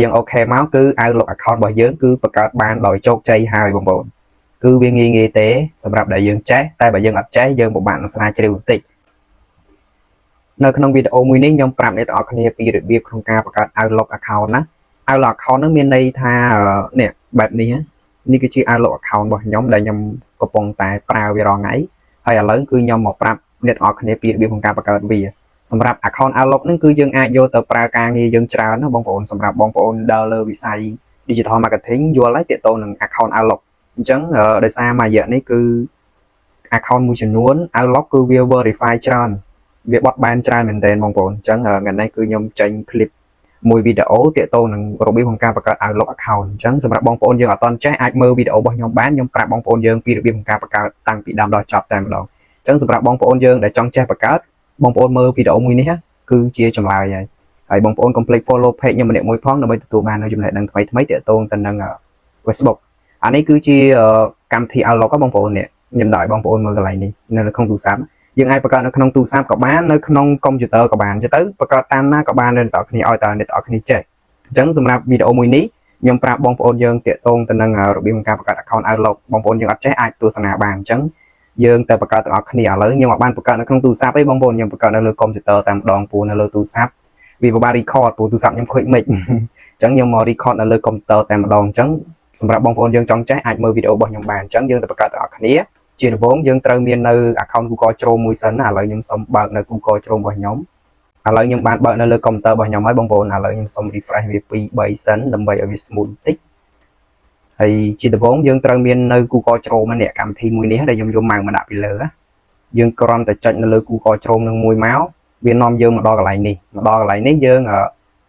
យើង OK មកគឺ Outlook account របស់យើងគឺបង្កើតបានដោយជោគជ័យហើយបងប្អូនគឺវាងាយងាយទេសម្រាប់ដែលយើងចេះតែបើយើងអត់ចេះយើងពិបាកនឹងស្រាវជ្រាវបន្តិចនៅក្នុងវីដេអូមួយនេះខ្ញុំប្រាប់អ្នកទាំងអស់គ្នាពីរបៀបក្នុងការបង្កើត Outlook account ណា Outlook account ហ្នឹងមានន័យថានេះបែបនេះនេះគឺជា Outlook account របស់ខ្ញុំដែលខ្ញុំកំពុងតែប្រើវារាល់ថ្ងៃហើយឥឡូវគឺខ្ញុំមកប្រាប់អ្នកទាំងអស់គ្នាពីរបៀបក្នុងការបង្កើតវាសម្រាប់ account Outlook ហ្នឹងគឺយើងអាចយកទៅប្រើការងារយើងច្រើនណាបងប្អូនសម្រាប់បងប្អូនដើរលើវិស័យ digital marketing យល់ហើយទាក់ទងនឹង account Outlook អញ្ចឹងដោយសារមួយរយៈនេះគឺ account មួយចំនួន Outlook គឺវា verify ច្រើនវាបត់បែនច្រើនមែនទែនបងប្អូនអញ្ចឹងថ្ងៃនេះគឺខ្ញុំចេញ clip មួយវីដេអូទាក់ទងនឹងរបៀបក្នុងការបង្កើត Outlook account អញ្ចឹងសម្រាប់បងប្អូនយើងអត់ទាន់ចេះអាចមើលវីដេអូរបស់ខ្ញុំបានខ្ញុំប្រាប់បងប្អូនយើងពីរបៀបក្នុងការបង្កើតតាំងពីដើមដល់ចប់តែម្ដងអញ្ចឹងសម្រាប់បងប្អូនយើងដែលចង់ចេះបង្កើតបងប្អូនមើលវីដេអូមួយនេះគឺជាចម្លើយហើយហើយបងប្អូនកុំភ្លេច follow page ខ្ញុំម្នាក់មួយផងដើម្បីទទួលបាននូវចំណេះដឹងថ្មីថ្មីទាក់ទងទៅនឹង Facebook អានេះគឺជាកម្មវិធី Outlook បងប្អូននេះខ្ញុំដាក់ឲ្យបងប្អូនមើលកន្លែងនេះនៅក្នុងទូរស័ព្ទយើងអាចបង្កើតនៅក្នុងទូរស័ព្ទក៏បាននៅក្នុងកុំព្យូទ័រក៏បានទៅបង្កើតតាមណាក៏បានដែរអ្នកទាំងគ្នាឲ្យតែអ្នកទាំងគ្នាចេះអញ្ចឹងសម្រាប់វីដេអូមួយនេះខ្ញុំប្រាប់បងប្អូនយើងទាក់ទងទៅនឹងរបៀបនៃការបង្កើត account Outlook បងប្អូនយើងអត់ចេះអាចទស្សនាបានអញ្ចឹងយើងទៅបង្កើតទាំងអស់គ្នាឥឡូវខ្ញុំអត់បានបង្កើតនៅក្នុងទូរស័ព្ទទេបងប្អូនខ្ញុំបង្កើតនៅលើកុំព្យូទ័រតែម្ដងព្រោះនៅលើទូរស័ព្ទវាពិបាក record ព្រោះទូរស័ព្ទខ្ញុំខូចមិនអញ្ចឹងខ្ញុំមក record នៅលើកុំព្យូទ័រតែម្ដងអញ្ចឹងសម្រាប់បងប្អូនយើងចង់ចេះអាចមើលវីដេអូរបស់ខ្ញុំបានអញ្ចឹងយើងទៅបង្កើតទាំងអស់គ្នាជាដំបូងយើងត្រូវមាននៅ account Google Chrome មួយសិនណាឥឡូវខ្ញុំសូមបើកនៅ Google Chrome របស់ខ្ញុំឥឡូវខ្ញុំបានបើកនៅលើកុំព្យូទ័ររបស់ខ្ញុំហើយបងប្អូនឥឡូវខ្ញុំសូម refresh វា2 3សិនដើម្បីឲ្យវា smooth បន្តិចហើយជាដំបូងយើងត្រូវមាននៅ Google Chrome នេះកម្មវិធីមួយនេះដែលខ្ញុំយក mouse មកដាក់ពីលើយើងគ្រាន់តែចុចនៅលើ Google Chrome នឹងមួយមកវានាំយើងមកដល់កន្លែងនេះមកដល់កន្លែងនេះយើង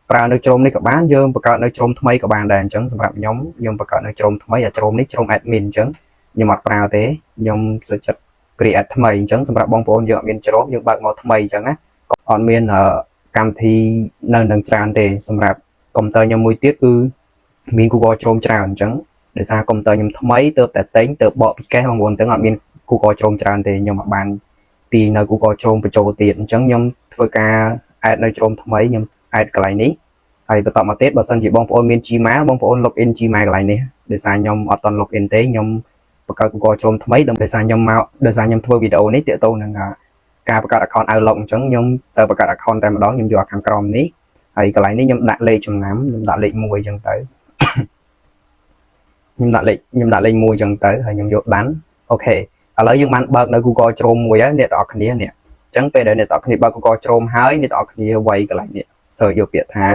ប្រើនៅ Chrome នេះក៏បានយើងបង្កើតនៅ Chrome ថ្មីក៏បានដែរអញ្ចឹងសម្រាប់ខ្ញុំខ្ញុំបង្កើតនៅ Chrome ថ្មីអា Chrome នេះ Chrome admin អញ្ចឹងខ្ញុំអត់ប្រើទេខ្ញុំសុខចិត្ត create ថ្មីអញ្ចឹងសម្រាប់បងប្អូនយើងអត់មាន Chrome យើងបើកមកថ្មីអញ្ចឹងណាក៏អត់មានកម្មវិធីនៅនឹងច្រើនទេសម្រាប់កុំព្យូទ័រខ្ញុំមួយទៀតគឺមាន Google Chrome ច្រើនអញ្ចឹងដោយសារកុំព្យូទ័រខ្ញុំថ្មីទើបតែទិញទើបបកពីកេះបងប្អូនទាំងអត់មាន Google Chrome ច្រើនទេខ្ញុំអត់បានទាញនៅ Google Chrome បញ្ចូលទៀតអញ្ចឹងខ្ញុំធ្វើការ add នៅ Chrome ថ្មីខ្ញុំ add កន្លែងនេះហើយបន្តមកទៀតបើសិនជាបងប្អូនមាន Gmail បងប្អូន login Gmail កន្លែងនេះដោយសារខ្ញុំអត់ទាន់ login ទេខ្ញុំបង្កើត Google Chrome ថ្មីដើម្បីដោយសារខ្ញុំមកដោយសារខ្ញុំធ្វើវីដេអូនេះទាក់ទងនឹងការបង្កើត account Outlook អញ្ចឹងខ្ញុំទៅបង្កើត account តែម្ដងខ្ញុំយកខាងក្រោមនេះហើយកន្លែងនេះខ្ញុំដាក់លេខចំណាំខ្ញុំដាក់លេខ1អញ្ចឹងទៅខ្ញុំដាក់លេខ1អញ្ចឹងទៅហើយខ្ញុំយក done OK ឥឡូវយើងបានបើកនៅ Google Chrome មួយហើយអ្នកទាំងអស់គ្នានេះអញ្ចឹងពេលដែលអ្នកទាំងអស់គ្នាបើក Google Chrome ហើយអ្នកទាំងអស់គ្នាវាយកន្លែងនេះ search យកពាក្យថា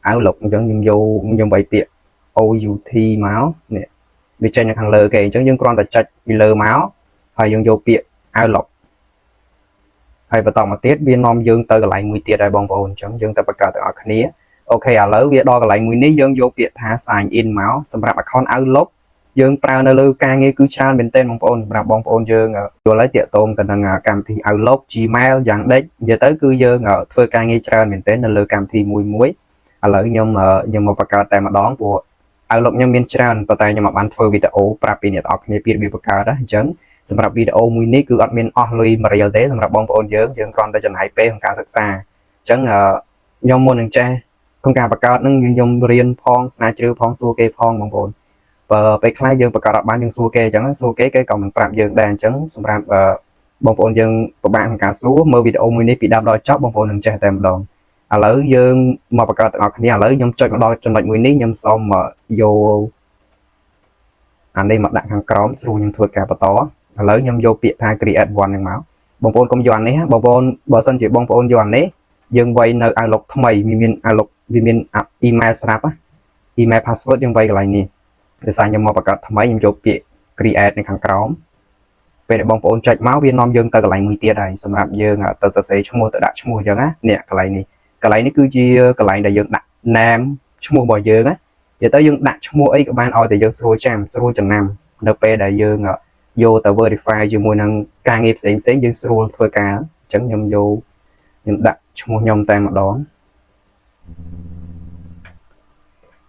Outlook អញ្ចឹងខ្ញុំយកខ្ញុំវាយពាក្យ OUT មកនេះវាចេញនៅខាងលើគេអញ្ចឹងយើងគ្រាន់តែចុចពីលើមកហើយយើងយកពាក្យ Outlook ហើយបន្តមកទៀតវានាំយើងទៅកន្លែងមួយទៀតហើយបងប្អូនអញ្ចឹងយើងទៅបង្កើតទាំងអស់គ្នាOK ឥឡូវវាដល់កន្លែងមួយនេះយើងយកពាក្យថា sign in មកសម្រាប់ account Outlook យើងប្រើនៅលើការងារគឺច្រើនមែនទែនបងប្អូនសម្រាប់បងប្អូនយើងយល់ហើយទាក់ទងទៅនឹងកម្មវិធី Outlook Gmail យ៉ាងដេចនិយាយទៅគឺយើងធ្វើការងារច្រើនមែនទែននៅលើកម្មវិធីមួយមួយឥឡូវខ្ញុំខ្ញុំមកបង្កើតតែម្ដងព្រោះ Outlook ខ្ញុំមានច្រើនប៉ុន្តែខ្ញុំអត់បានធ្វើវីដេអូប្រាប់ពីអ្នកទាំងអស់គ្នាពីរបៀបបង្កើតណាអញ្ចឹងសម្រាប់វីដេអូមួយនេះគឺអត់មានអស់លុយមួយរៀលទេសម្រាប់បងប្អូនយើងយើងគ្រាន់តែចំណាយពេលក្នុងការសិក្សាអញ្ចឹងខ្ញុំមុននឹងចេះក្នុងការបង្កើតនឹងខ្ញុំរៀនផងស្រាវជ្រាវផងសួរគេផងបងប្អូនបើពេលខ្លះយើងបង្កើតអត់បានយើងសួរគេអញ្ចឹងសួរគេគេក៏មិនប្រាប់យើងដែរអញ្ចឹងសម្រាប់បងប្អូនយើងពិបាកក្នុងការសួរមើលវីដេអូមួយនេះពីដើមដល់ចប់បងប្អូននឹងចេះតែម្ដង ឥឡូវយើងមកបង្កើតទាំងអស់គ្នាឥឡូវខ្ញុំចុចមកដល់ចំណុចមួយនេះខ្ញុំសូមយកអានេះមកដាក់ខាងក្រោមស្រួលខ្ញុំធ្វើការបន្តឥឡូវខ្ញុំយកពាក្យថា create one ហ្នឹងមកបងប្អូនកុំយកអានេះបងប្អូនបើសិនជាបងប្អូនយកអានេះយើងវាយនៅ Outlook ថ្មីវាមាន Outlook វាមាន email ស្រាប់ណា email password យើងវាយកន្លែងនេះដោយសារខ្ញុំមកបង្កើតថ្មីខ្ញុំយកពាក្យ create នៅខាងក្រោមពេលដែលបងប្អូនចុចមកវានាំយើងទៅកន្លែងមួយទៀតហើយសម្រាប់យើងទៅទៅសេឈ្មោះទៅដាក់ឈ្មោះអញ្ចឹងណានេះកន្លែងនេះកន្លែងនេះគឺជាកន្លែងដែលយើងដាក់ name ឈ្មោះរបស់យើងណានិយាយទៅយើងដាក់ឈ្មោះអីក៏បានឲ្យតែយើងស្រួលចាំស្រួលចំណាំនៅពេលដែលយើងយកទៅ verify ជាមួយនឹងការងារផ្សេងផ្សេងយើងស្រួលធ្វើការអញ្ចឹងខ្ញុំយកខ្ញុំដាក់ឈ្មោះខ្ញុំតែម្ដង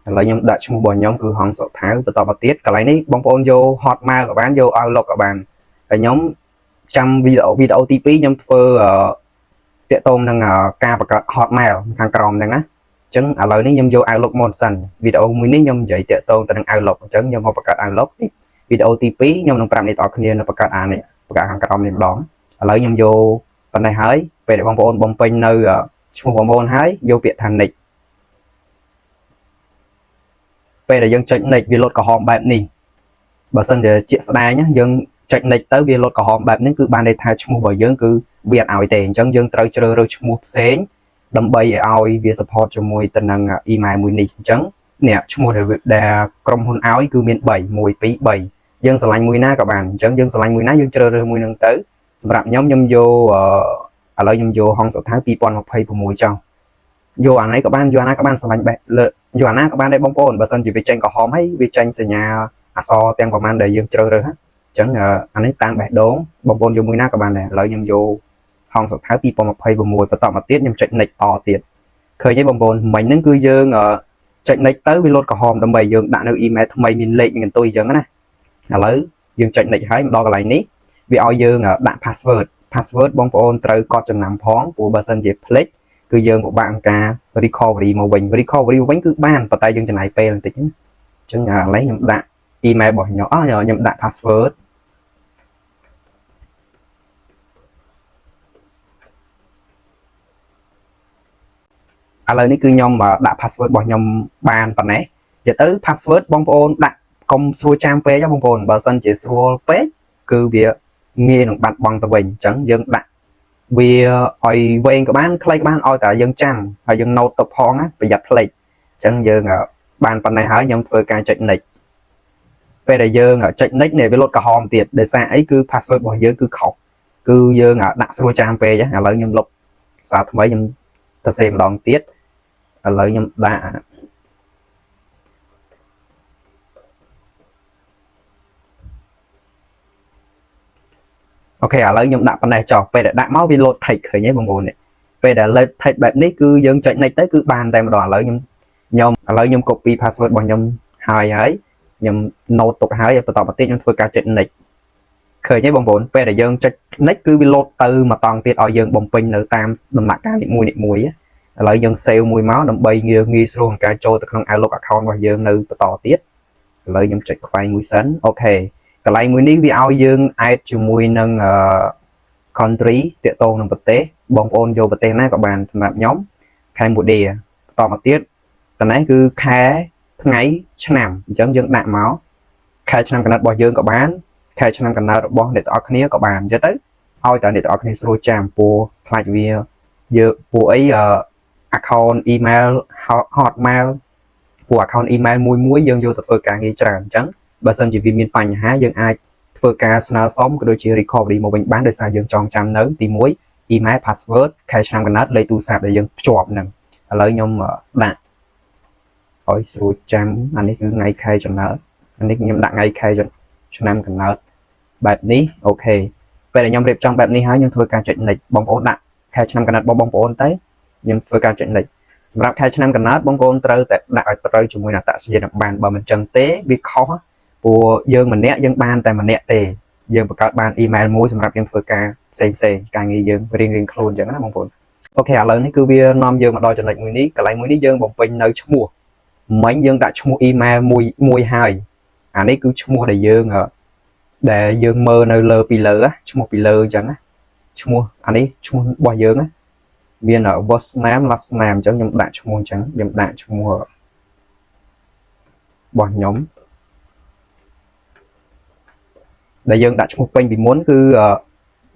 ឥឡូវខ្ញុំដាក់ឈ្មោះរបស់ខ្ញុំគឺហងសុថៅបន្តមកទៀតកន្លែងនេះបងប្អូនយក Hotmail ក៏បានយក Outlook ក៏បានហើយខ្ញុំចាំវីដេអូវីដេអូទី2ខ្ញុំធ្វើទាក់ទងនឹងការបង្កើត Hotmail ខាងក្រោមហ្នឹងណា ចឹងឥឡូវនេះខ្ញុំយក Outlook មកសិនវីដេអូមួយនេះខ្ញុំនិយាយតាក់ទងទៅនឹង Outlook អញ្ចឹងខ្ញុំមកបង្កើត Outlook នេះវីដេអូទី2ខ្ញុំនឹងប្រាប់អ្នកទាំងអស់គ្នានៅបង្កើតអានេះបង្កើតខាងក្រោមនេះម្ដងឥឡូវខ្ញុំយកប៉ុណ្ណេះហើយពេលដែលបងប្អូនបំពេញនៅឈ្មោះបងប្អូនហើយយកពាក្យថា next ពេលដែលយើងចុច next វាលោតក្រហមបែបនេះបើសិនជាជាក់ស្ដែងយើងចុច next ទៅវាលោតក្រហមបែបនេះគឺបានន័យថាឈ្មោះរបស់យើងគឺវាអត់ឲ្យទេអញ្ចឹងយើងត្រូវជ្រើសរើសឈ្មោះផ្សេងដើម្បីឲ្យវា support ជាមួយទៅនឹង email មួយនេះអញ្ចឹងនេះឈ្មោះដែលក្រុមហ៊ុនឲ្យគឺមាន3 1 2 3យើងស្រឡាញ់មួយណាក៏បានអញ្ចឹងយើងស្រឡាញ់មួយណាយើងជ្រើសរើសមួយនឹងទៅសម្រាប់ខ្ញុំខ្ញុំយកឥឡូវខ្ញុំយកហងសុថា2026ចុះយកអានេះក៏បានយកអាណាក៏បានស្រឡាញ់បែបលើយកអាណាក៏បានដែរបងប្អូនបើសិនជាវាចេញក្រហមហើយវាចេញសញ្ញាអក្សរទាំងប្រមាណដែលយើងជ្រើសរើសអញ្ចឹងអានេះតាមបេះដូងបងប្អូនយកមួយណាក៏បានដែរឥឡូវខ្ញុំយកហងសុថា2026បន្តមកទៀតខ្ញុំចុច next តទៀតឃើញទេបងប្អូនមិញហ្នឹងគឺយើងចុច next ទៅវាលោតក្រហមដើម្បីយើងដាក់នៅ email ថ្មីមានលេខមានកន្ទុយអញ្ចឹងណាឥឡូវយើងចុច next ហើយមកដល់កន្លែងនេះវាឲ្យយើងដាក់ password password បងប្អូនត្រូវកត់ចំណាំផងព្រោះបើសិនជាភ្លេចគឺយើងពិបាកក្នុងការ recovery មកវិញ recovery មកវិញគឺបានប៉ុន្តែយើងចំណាយពេលបន្តិចណាអញ្ចឹងឥឡូវខ្ញុំដាក់ email របស់ខ្ញុំអស់ខ្ញុំដាក់ password ឥឡូវនេះគឺខ្ញុំដាក់ password របស់ខ្ញុំបានប៉ុណ្ណេះនិយាយទៅ password បងប្អូនដាក់កុំស្រួលចាំពេកបងប្អូនបើសិនជាស្រួលពេកគឺវាងាយនឹងបាត់បង់ទៅវិញអញ្ចឹងយើងដាក់វាឲ្យវែងក៏បានខ្លីក៏បានឲ្យតែយើងចាំហើយយើង note ទុកផងណាប្រយ័ត្នភ្លេចអញ្ចឹងយើងបានប៉ុណ្ណេះហើយខ្ញុំធ្វើការចុច next ពេលដែលយើងចុច next នេះវាលោតក្រហមទៀតដោយសារអីគឺ password របស់យើងគឺខុសគឺយើងដាក់ស្រួលចាំពេកឥឡូវខ្ញុំលុបសារថ្មីខ្ញុំទៅសេម្ដងទៀតឥឡូវខ្ញុំដាក់ OK ឥឡូវខ្ញុំដាក់ប៉ុណ្ណេះចុះពេលដែលដាក់មកវាលោត tick ឃើញទេបងប្អូននេះពេលដែលលោត tick បែបនេះគឺយើងចុច next ទៅគឺបានតែម្ដងឥឡូវខ្ញុំខ្ញុំឥឡូវខ្ញុំ copy password របស់ខ្ញុំហើយហើយខ្ញុំ note ទុកហើយបន្តមកទៀតខ្ញុំធ្វើការចុច next ឃើញទេបងប្អូនពេលដែលយើងចុច next គឺវាលោតទៅមកតង់ទៀតឲ្យយើងបំពេញនៅតាមដំណាក់កាលនីមួយៗឥឡូវយើង save មួយមកដើម្បីងាយងាយស្រួលក្នុងការចូលទៅក្នុង Outlook account របស់យើងនៅបន្តទៀតឥឡូវខ្ញុំចុចខ្វែងមួយសិន OK កន្លែងមួយនេះវាឲ្យយើង add ជាមួយនឹង country តាក់ទងនឹងប្រទេសបងប្អូនយកប្រទេសណាក៏បានសម្រាប់ខ្ញុំ Cambodia បន្តមកទៀតកន្លែងគឺខែថ្ងៃឆ្នាំអញ្ចឹងយើងដាក់មកខែឆ្នាំកំណត់របស់យើងក៏បានខែឆ្នាំកំណើតរបស់អ្នកទាំងអស់គ្នាក៏បានអញ្ចឹងទៅឲ្យតែអ្នកទាំងអស់គ្នាស្រួលចាំព្រោះខ្លាចវាយើងពួកអី account email Hotmail ព្រោះ account email មួយមួយយើងយកទៅធ្វើការងារច្រើនអញ្ចឹងបើសិនជាវាមានបញ្ហាយើងអាចធ្វើការស្នើសុំក៏ដូចជា recovery មកវិញបានដោយសារយើងចងចាំនៅទី1 email password ខែឆ្នាំកំណើតលេខទូរស័ព្ទដែលយើងភ្ជាប់ហ្នឹងឥឡូវខ្ញុំដាក់ឲ្យស្រួលចាំអានេះគឺថ្ងៃខែកំណើតអានេះខ្ញុំដាក់ថ្ងៃខែឆ្នាំកំណើតបែបនេះ OK ពេលដែលខ្ញុំរៀបចំបែបនេះហើយខ្ញុំធ្វើការចុច next បងប្អូនដាក់ខែឆ្នាំកំណើតរបស់បងប្អូនទៅខ្ញុំធ្វើការចុច next សម្រាប់ខែឆ្នាំកំណើតបងប្អូនត្រូវតែដាក់ឲ្យត្រូវជាមួយនឹងអត្តសញ្ញាណប័ណ្ណបើមិនចឹងទេវាខុសព្រោះយើងម្នាក់យើងបានតែម្នាក់ទេយើងបង្កើតបានអ៊ីមែលមួយសម្រាប់យើងធ្វើការផ្សេងផ្សេងការងារយើងរៀងរៀងខ្លួនអញ្ចឹងណាបងប្អូន OK ឥឡូវនេះគឺវានាំយើងមកដល់ចំណុចមួយនេះកន្លែងមួយនេះយើងបំពេញនៅឈ្មោះមិញយើងដាក់ឈ្មោះអ៊ីមែលមួយមួយហើយអានេះគឺឈ្មោះដែលយើងមើលនៅលើពីលើឈ្មោះពីលើអញ្ចឹងណាឈ្មោះអានេះឈ្មោះរបស់យើងណាមាន first name last name អញ្ចឹងខ្ញុំដាក់ឈ្មោះអញ្ចឹងខ្ញុំដាក់ឈ្មោះរបស់ខ្ញុំដែលយើងដាក់ឈ្មោះពេញពីមុនគឺ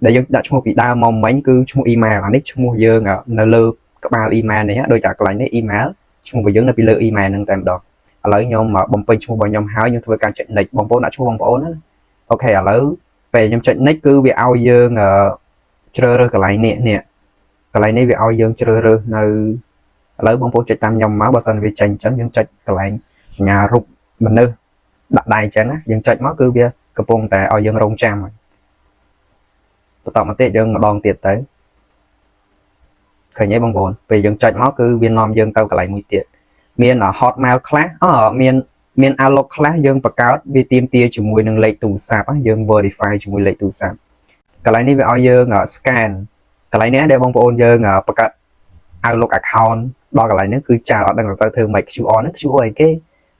ដែលយើងដាក់ឈ្មោះពីដើមមកមិញគឺឈ្មោះ email អានេះឈ្មោះយើងនៅលើក្បាល email នេះដូចតែកន្លែងនេះ email ឈ្មោះរបស់យើងនៅពីលើ email ហ្នឹងតែម្ដងឥឡូវខ្ញុំបំពេញឈ្មោះរបស់ខ្ញុំហើយខ្ញុំធ្វើការចុច next បងប្អូនដាក់ឈ្មោះបងប្អូនណា OK ឥឡូវពេលខ្ញុំចុច next គឺវាឲ្យយើងជ្រើសរើសកន្លែងនេះនេះកន្លែងនេះវាឲ្យយើងជ្រើសរើសនៅឥឡូវបងប្អូនចុចតាមខ្ញុំមកបើសិនវាចេញអញ្ចឹងយើងចុចកន្លែងសញ្ញារូបមនុស្សដាក់ដៃអញ្ចឹងណាយើងចុចមកគឺវាកំពុងតែឲ្យយើងរងចាំហើយបន្តមកទៀតយើងម្ដងទៀតទៅឃើញទេបងប្អូនពេលយើងចុចមកគឺវានាំយើងទៅកន្លែងមួយទៀតមាន Hotmail ខ្លះអមានមាន Outlook ខ្លះយើងបង្កើតវាទាមទារជាមួយនឹងលេខទូរស័ព្ទយើង verify ជាមួយលេខទូរស័ព្ទកន្លែងនេះវាឲ្យយើង scan កន្លែងនេះដែលបងប្អូនយើងបង្កើត Outlook account ដល់កន្លែងហ្នឹងគឺចាលអត់ដឹងទៅធ្វើម៉េច QR ហ្នឹង QR អីគេ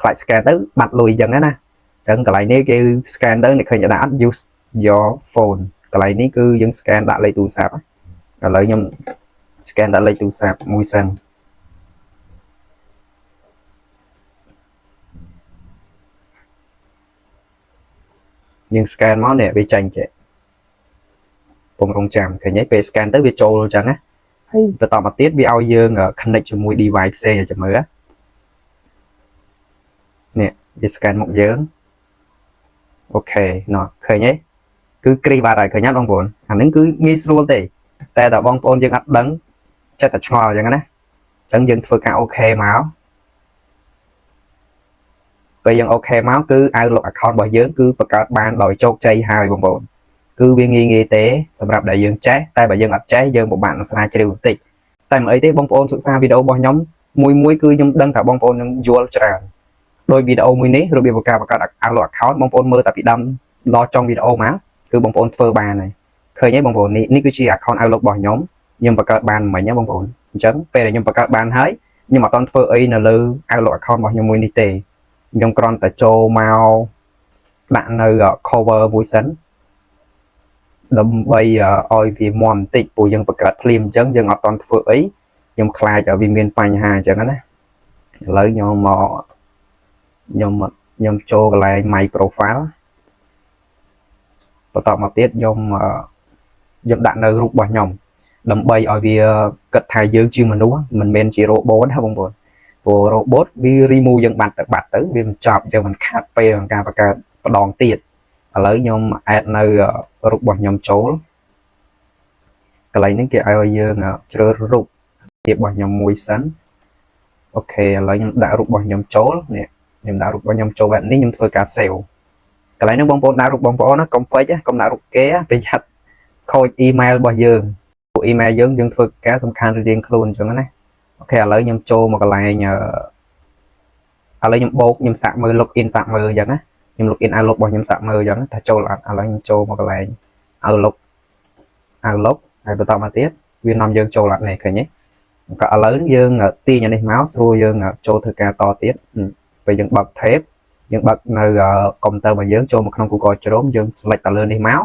ខ្លាច scan ទៅបាត់លុយអញ្ចឹងណាអញ្ចឹងកន្លែងនេះគេ scan ទៅអ្នកឃើញដាក់អត់ use your phone កន្លែងនេះគឺយើង scan ដាក់លេខទូរស័ព្ទឥឡូវខ្ញុំ scan ដាក់លេខទូរស័ព្ទមួយសិនយើង scan មកនេះវាចាញ់ចេះពងរងចាំឃើញទេពេល scan ទៅវាចូលអញ្ចឹងណាហើយបន្តមកទៀតវាឲ្យយើង connect ជាមួយ device ផ្សេងឲ្យចាំមើលនេះវា scan មកយើង OK ណោះឃើញទេគឺគ្រីបាត់ហើយឃើញអត់បងប្អូនអាហ្នឹងគឺងាយស្រួលទេតែតែបងប្អូនយើងអត់ដឹងចិត្តតែឆ្ងល់អញ្ចឹងណាអញ្ចឹងយើងធ្វើការ OK មកពេលយើង OK មកគឺ Outlook account របស់យើងគឺបង្កើតបានដោយជោគជ័យហើយបងប្អូនគឺវាងាយងាយទេសម្រាប់ដែលយើងចេះតែបើយើងអត់ចេះយើងពិបាកនឹងស្រាវជ្រាវបន្តិចតែមិនអីទេបងប្អូនសិក្សាវីដេអូរបស់ខ្ញុំមួយមួយគឺខ្ញុំដឹងថាបងប្អូននឹងយល់ច្រើនដោយវីដេអូមួយនេះរបៀបការបង្កើត Outlook account បងប្អូនមើលតែពីដើមដល់ចុងវីដេអូមកគឺបងប្អូនធ្វើបានហើយឃើញទេបងប្អូននេះនេះគឺជា account Outlook របស់ខ្ញុំខ្ញុំបង្កើតបានមិញណាបងប្អូនអញ្ចឹងពេលដែលខ្ញុំបង្កើតបានហើយខ្ញុំអត់ទាន់ធ្វើអីនៅលើ Outlook account របស់ខ្ញុំមួយនេះទេខ្ញុំគ្រាន់តែចូលមកដាក់នៅ cover មួយសិនដើម្បីឲ្យវាមាំបន្តិចព្រោះយើងបង្កើតភ្លាមអញ្ចឹងយើងអត់ទាន់ធ្វើអីខ្ញុំខ្លាចឲ្យវាមានបញ្ហាអញ្ចឹងណាឥឡូវខ្ញុំមកខ្ញុំខ្ញុំចូលកន្លែង my profile បន្តមកទៀតខ្ញុំខ្ញុំដាក់នៅរូបរបស់ខ្ញុំដើម្បីឲ្យវាគិតថាយើងជាមនុស្សមិនមែនជា robot ណាបងប្អូនព្រោះ robot វា remove យើងបាត់ទៅបាត់ទៅវាមិនចប់យើងមិនខាត់ពេលក្នុងការបង្កើតម្ដងទៀតឥឡូវខ្ញុំ add នៅរូបរបស់ខ្ញុំចូលកន្លែងនេះគេឲ្យយើងជ្រើសរូបភាពរបស់ខ្ញុំមួយសិន OK ឥឡូវខ្ញុំដាក់រូបរបស់ខ្ញុំចូលនេះខ្ញុំដាក់រូបរបស់ខ្ញុំចូលបែបនេះខ្ញុំធ្វើការ save កន្លែងនេះបងប្អូនដាក់រូបបងប្អូនណាកុំ fake កុំដាក់រូបគេប្រយ័ត្នខូច email របស់យើងពួក email យើងយើងធ្វើការសំខាន់រៀងខ្លួនអញ្ចឹងណា OK ឥឡូវខ្ញុំចូលមកកន្លែងឥឡូវខ្ញុំបូកខ្ញុំសាកមើល login សាកមើលអញ្ចឹងណាខ្ញុំ login Outlook របស់ខ្ញុំសាកមើលអញ្ចឹងថាចូលអត់ឥឡូវខ្ញុំចូលមកកន្លែង Outlook Outlook ហើយបន្តមកទៀតវានាំយើងចូលអត់នេះឃើញទេក៏ឥឡូវយើងទាញអានេះមកស្រួលយើងចូលធ្វើការតទៀតពេលយើងបើក tab យើងបើកនៅកុំព្យូទ័ររបស់យើងចូលមកក្នុង Google Chrome យើង select ទៅលើនេះមក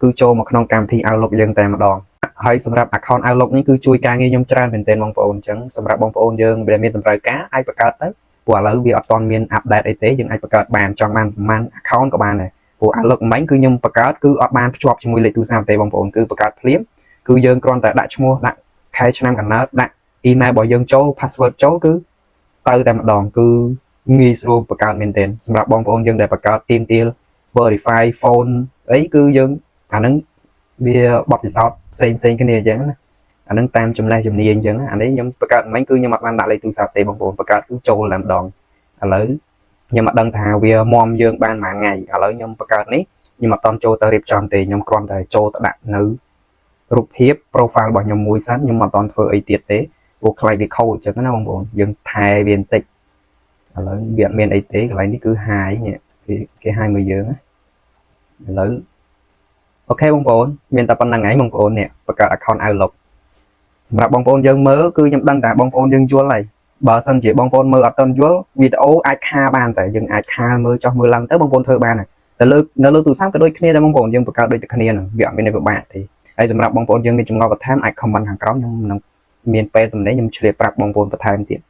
គឺចូលមកក្នុងកម្មវិធី Outlook យើងតែម្ដងហើយសម្រាប់ account Outlook នេះគឺជួយការងារខ្ញុំច្រើនមែនទែនបងប្អូនអញ្ចឹងសម្រាប់បងប្អូនយើងដែលមានតម្រូវការអាចបង្កើតទៅព្រោះឥឡូវវាអត់ទាន់មាន update អីទេយើងអាចបង្កើតបានចង់បានប្រហែល account ក៏បានដែរព្រោះ Outlook មិញគឺខ្ញុំបង្កើតគឺអត់បានភ្ជាប់ជាមួយលេខទូរស័ព្ទទេបងប្អូនគឺបង្កើតភ្លាមគឺយើងគ្រាន់តែដាក់ឈ្មោះដាក់ខែឆ្នាំកំណើតដាក់ email របស់យើងចូល password ចូលគឺទៅតែម្ដងគឺងាយស្រួលបង្កើតមែនទែនសម្រាប់បងប្អូនយើងដែលបង្កើតទៀមទាល verify phone អីគឺយើងអាហ្នឹងវាបទពិសោធន៍ផ្សេងផ្សេងគ្នាអញ្ចឹងណាអាហ្នឹងតាមចំណេះជំនាញអញ្ចឹងអានេះខ្ញុំបង្កើតមិញគឺខ្ញុំអត់បានដាក់លេខទូរស័ព្ទទេបងប្អូនបង្កើតគឺចូលតែម្ដងឥឡូវខ្ញុំអត់ដឹងថាវាមមយើងបានប៉ុន្មានថ្ងៃឥឡូវខ្ញុំបង្កើតនេះខ្ញុំអត់តន់ចូលទៅរៀបចំទេខ្ញុំគ្រាន់តែចូលទៅដាក់នៅរូបភាព profile របស់ខ្ញុំមួយសិនខ្ញុំអត់តន់ធ្វើអីទៀតទេព្រោះខ្លាចវាខូចអញ្ចឹងណាបងប្អូនយើងថែវាបន្តិចឥឡូវវាអត់មានអីទេកន្លែងនេះគឺ high នេះគេគេ high មួយយើងណាឥឡូវ OK បងប្អូនមានតែប៉ុណ្្នឹងឯងបងប្អូននេះបង្កើត account Outlook សម្រាប់បងប្អូនយើងមើលគឺខ្ញុំដឹងតែបងប្អូនយើងយល់ហើយបើសិនជាបងប្អូនមើលអត់ទាន់យល់វីដេអូអាចខាបានតែយើងអាចខាមើលចោះមើលឡើងទៅបងប្អូនធ្វើបានហើយតែលើនៅលើទូរស័ព្ទក៏ដូចគ្នាដែរបងប្អូនយើងបង្កើតដូចតែគ្នាហ្នឹងវាអត់មានអីពិបាកទេហើយសម្រាប់បងប្អូនយើងមានចម្ងល់បន្ថែមអាច comment ខាងក្រោមខ្ញុំនឹងមានពេលទំនេរខ្ញុំឆ្លៀតប្រាប់បងប្អូនបន្ថែមទៀត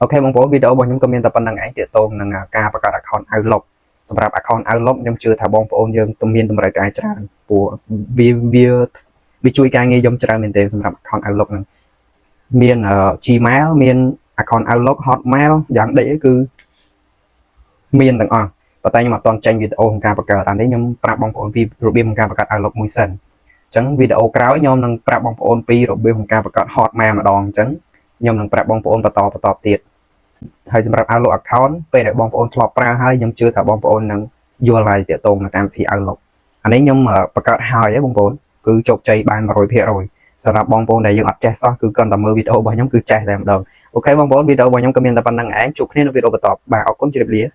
OK បងប្អូនវីដេអូរបស់ខ្ញុំក៏មានតែប៉ុណ្្នឹងឯងទាក់ទងនឹងការបង្កើត account Outlook សម្រាប់ account Outlook ខ្ញុំជឿថាបងប្អូនយើងទំមានតម្រូវការច្រើនព្រោះវាវាវាជួយការងារខ្ញុំច្រើនមែនទែនសម្រាប់ account Outlook ហ្នឹងមាន Gmail មាន account Outlook Hotmail យ៉ាងដេចគឺមានទាំងអស់ប៉ុន្តែខ្ញុំអត់ទាន់ចេញវីដេអូក្នុងការបង្កើតអានេះខ្ញុំប្រាប់បងប្អូនពីរបៀបក្នុងការបង្កើត Outlook មួយសិនអញ្ចឹងវីដេអូក្រោយខ្ញុំនឹងប្រាប់បងប្អូនពីរបៀបក្នុងការបង្កើត Hotmail ម្ដងអញ្ចឹងខ្ញុំនឹងប្រាប់បងប្អូនបន្តបន្តទៀតហើយសម្រាប់ Outlook account ពេលដែលបងប្អូនធ្លាប់ប្រើហើយខ្ញុំជឿថាបងប្អូននឹងយល់ហើយទាក់ទងនឹងកម្មវិធី Outlook អានេះខ្ញុំបង្កើតហើយហ៎បងប្អូនគឺជោគជ័យបាន100%សម្រាប់បងប្អូនដែលយើងអត់ចេះសោះគឺគ្រាន់តែមើលវីដេអូរបស់ខ្ញុំគឺចេះតែម្ដង OK បងប្អូនវីដេអូរបស់ខ្ញុំក៏មានតែប៉ុណ្្នឹងឯងជួបគ្នានៅវីដេអូបន្តបាទអរគុណជម្រាបលា។